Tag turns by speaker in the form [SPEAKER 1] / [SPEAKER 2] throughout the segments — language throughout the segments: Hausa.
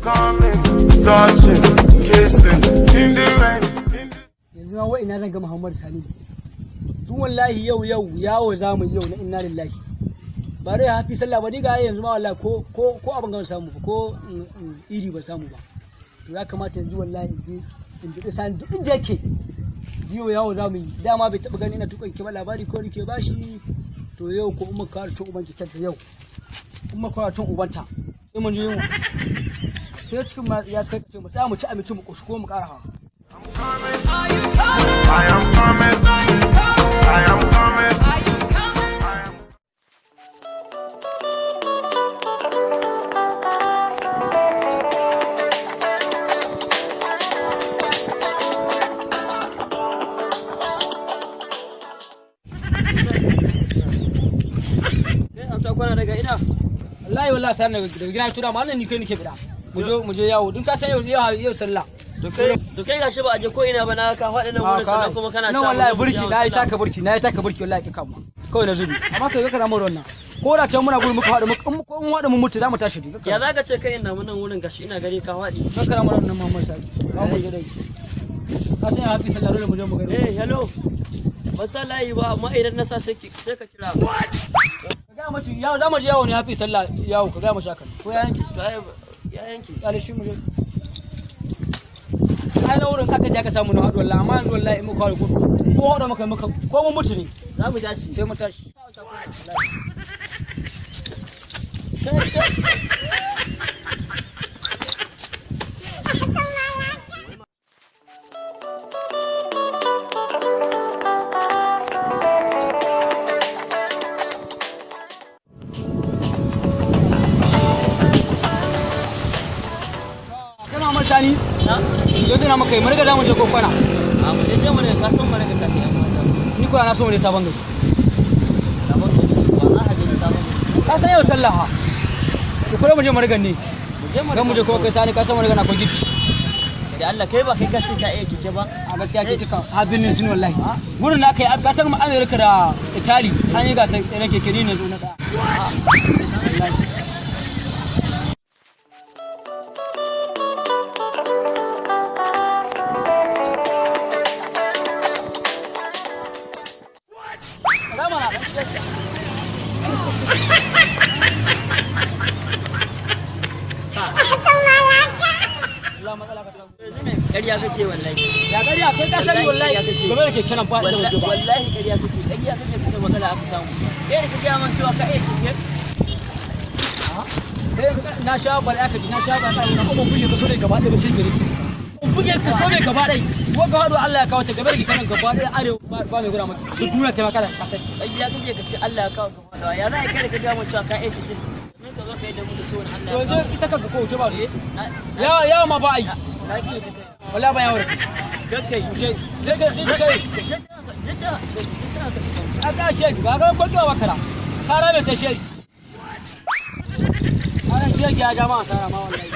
[SPEAKER 1] Coming, touching, kissing, in the rain. In the
[SPEAKER 2] Yanzu ma wai ina zan ga Muhammadu Sani? Duk wallahi yau yau yawo za mu yau na inna lillahi. Ba dai hafi sallah ba, ni ga yanzu ma wallahi ko abin gan samu ba, ko iri ba samu ba. To ya kamata yanzu wallahi in je in bi Sani duk inda yake. Yau yawo za mu yi, dama bai taɓa gani ina tuka keke ba, labari ko nike bashi. To yau ko in muka cin uban keken ta yau, in muka cin ubanta sai mun je yunwa, sai cikin ma ya kai ce mu tsaya mu ci abinci mu koshi ko mu ƙara hawa.
[SPEAKER 1] I am coming. I am coming. I am.
[SPEAKER 3] Kai amsa kwana daga ina?
[SPEAKER 2] Wallahi wallahi sai daga gida tura ma nan ni kai nake bida mu je yawo, dun ka san yau yau yau sallah.
[SPEAKER 3] To kai gashi ba a je ko ina ba, na ka faɗi nan wurin, sannan kuma kana
[SPEAKER 2] nan
[SPEAKER 3] cewa
[SPEAKER 2] wallahi
[SPEAKER 3] mu je
[SPEAKER 2] burki
[SPEAKER 3] yawon
[SPEAKER 2] na yi
[SPEAKER 3] sallah.
[SPEAKER 2] Taka burki na yi, taka burki wallahi kika ma kawai na zubi, amma kai ka ramu wannan ko da can muna gudu muka faɗi muka in ko mun waɗa mun mutu za mu tashi dai.
[SPEAKER 3] Ya za ka ce kai ina nan wurin, gashi ina gani ka faɗi?
[SPEAKER 2] Ka ramu wannan Muhammad Sani, ka mu je dai, ka san ya hafi sallah, dole mu je mu gani.
[SPEAKER 3] Eh, hello. Ban sa layi ba, amma idan na sa sai ka kira.
[SPEAKER 2] Ka ga mashi yawo za mu je, yawo ne hafi sallah yawo, ka ga mashi haka ko ya yanke?
[SPEAKER 3] To ai ya yanke.
[SPEAKER 2] Ya shi mu je. Ai na wurin aka je aka samu na haɗu wallahi, amma yanzu wallahi in muka haɗu ko haɗa muka ko mun mutu ne.
[SPEAKER 3] Za mu tashi.
[SPEAKER 2] Sai mu tashi.
[SPEAKER 3] Kai kai.
[SPEAKER 2] Kai Muhammad Sani.
[SPEAKER 3] Na?
[SPEAKER 2] Yau na maka yi marga za mu je kokona.
[SPEAKER 3] A mu je mu ne, ka san mu rage kafin yan mata.
[SPEAKER 2] Ni kuwa na so mu je sabon gari.
[SPEAKER 3] Sabon gari ba za a gani sabon gari.
[SPEAKER 2] Ka san yau sallah ha. To kuma mu je margan ne.
[SPEAKER 3] Mu je mu
[SPEAKER 2] Gan mu je kuma kai Sani, ka san margan akwai gici.
[SPEAKER 3] Da Allah kai ba kai ka ce ka iya keke ba.
[SPEAKER 2] A gaskiya keke kan ha birnin sin wallahi. Gurin na kai ka san America da Italy an yi gasar tseren keke, ni ne zo na daya. Wallahi. Zama na ɗan. Allah matsala ka samu.
[SPEAKER 3] Yanzu me ƙarya kake wallahi.
[SPEAKER 2] Ya ƙarya kai ka sani wallahi game da keke nan faɗi da waje ba.
[SPEAKER 3] Wallahi ƙarya kake, ƙarya kake, kace matsala aka samu. Kai da ka gaya min cewa ka iya keke.
[SPEAKER 2] Na sha bal aka ji na sha bal aka na kuma buge ka so ne gaba ɗaya ba shi ke rike. Buge ka so ne gaba ɗaya. Ko ka haɗu Allah ya kawo ta gaba da keke nan gaba ɗaya arewa ba mai gura maka. Duk duniya kai ma kana ka sani.
[SPEAKER 3] Ƙarya kake ka ce Allah ya kawo ka faɗawa. Ya za a kai da ka gaya min cewa ka iya keke? Domin ka zo ka yi da mu da ciwon Allah
[SPEAKER 2] To
[SPEAKER 3] ya kawo.
[SPEAKER 2] yanzu ita kanka ko wuce ba ne.
[SPEAKER 3] Na
[SPEAKER 2] Yawa yawa ma ba a yi.
[SPEAKER 3] na ki ta kai.
[SPEAKER 2] Wallahi ban yawo da kai.
[SPEAKER 3] Kakkai.
[SPEAKER 2] Wuce. Je ka je ka yi.
[SPEAKER 3] Je je je je.
[SPEAKER 2] A ka shegi ba ga ko kiwa bakara. Ka rabe sai shegi. Ana shegi ya jama'a sara ma wallahi.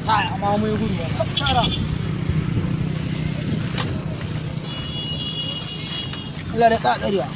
[SPEAKER 2] Kai amma mun yi gudu ba. Sara. Allah da ka tsarewa.